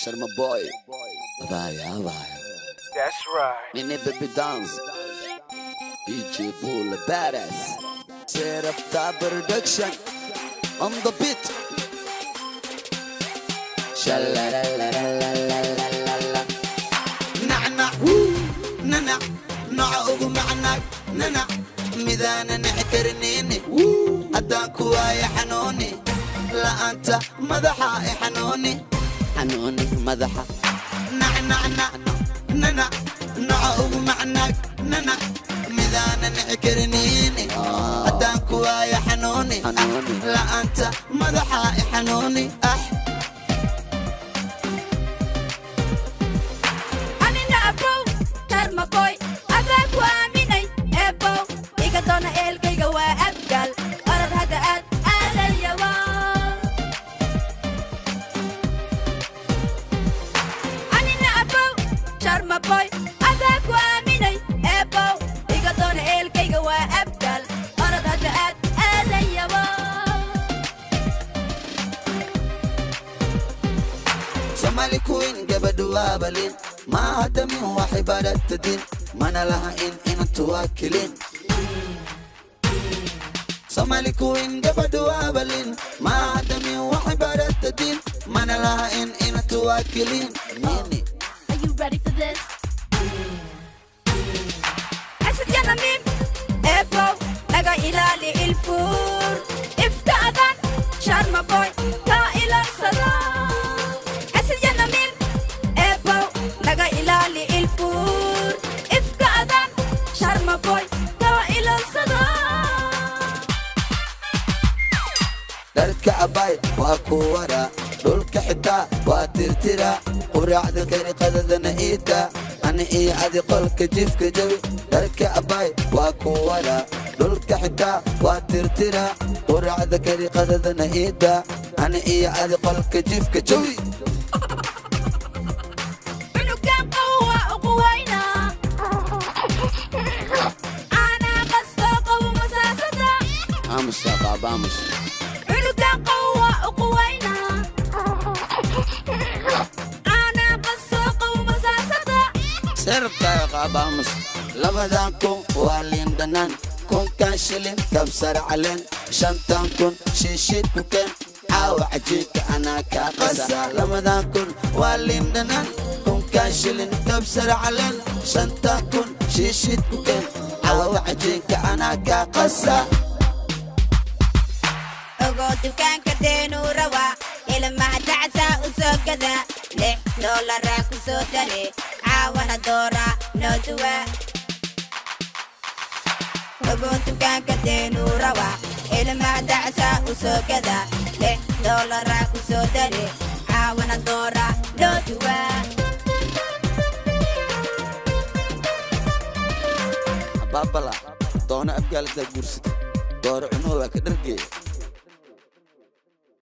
Sharma Boy. Abaya, abaya. That's right. Nene baby dance. DJ Bull badass. Set up the production on the beat. Sha-la-la-la-la-la-la-la. Nacnac nanac noca ugu macnaag nanac midaana nici kariniini haddaan ku waaya xanuuni la'aanta madaxa i xanuuni Xanuuni madaxa. Nacnacnac nanac noca ugu macnaag nanac midaana nici kariniini haddaan ku waaya xanuuni Xanuuni. La'aanta madaxa i xanuuni ah. Anina abow Sharmaboy adaa ku aaminay eebow iga doona ehelkayga waa abgaal orad hadda aad aadayawa. Anina abow Sharmaboy adaa ku aaminay eebow iga doona ehelkayga waa abgaal orad hadda aad aadayawa. Somali queen gabadhu waa balin ma hadamin waxay baratadin mana laha in inantu waa kelin. Somali queen gabadhu waa balin ma hadamin waxay baratadin mana laha in inantu waa kelin. Nini. Are you ready for this? Asad ya namiim eebow naga ilaali ilfuur ifka adan Sharma Boy kaa ilaalsada. Asad ya namiim eebow naga ilaali ilfuur ifka adan Sharma Boy kaa ilaalsada. Dharka abay waa ku wara dhulka xitaa waa tirtira quraacda kari qadadana iida ani iyo adi qolka jifka jawi. Dharka abay waa ku wara dhulka xitaa waa tirtira quraacda kari qadadana iida ani iyo adi qolka jifka jawi. Cunugan qawwa ugu wayna anaa qastoo qabu masaasada. Aamus yaa qaaba aamus. Cunugan qawwa ugu wayna anaa qastoo qabu masaasada. Seerabtaa yaa qaaba aamus. 2000 waa liin dhanaan, 1000-kan shilin kabsar caleen, 5000 shiishid ku keen caawa cajiinka anaa kaa qasa. 2000 waa liin dhanaan, 1000-kan shilin kabsar caleen, 5000 shiishid ku keen caawa cajiinka anaa kaa qasa. Ogo dukaanka deenuu rawaa ilmaha dacsaa u soo gada $6 ku soo dare caawana doora noo duwa. Ogo dukaanka deenuu rawaa ilmaha dacsaa u soo gada $6 ku soo dare caawana doora noo duwa. Baabala doona abgaaladaa guursata dooro cunuhu waa ka dhargee.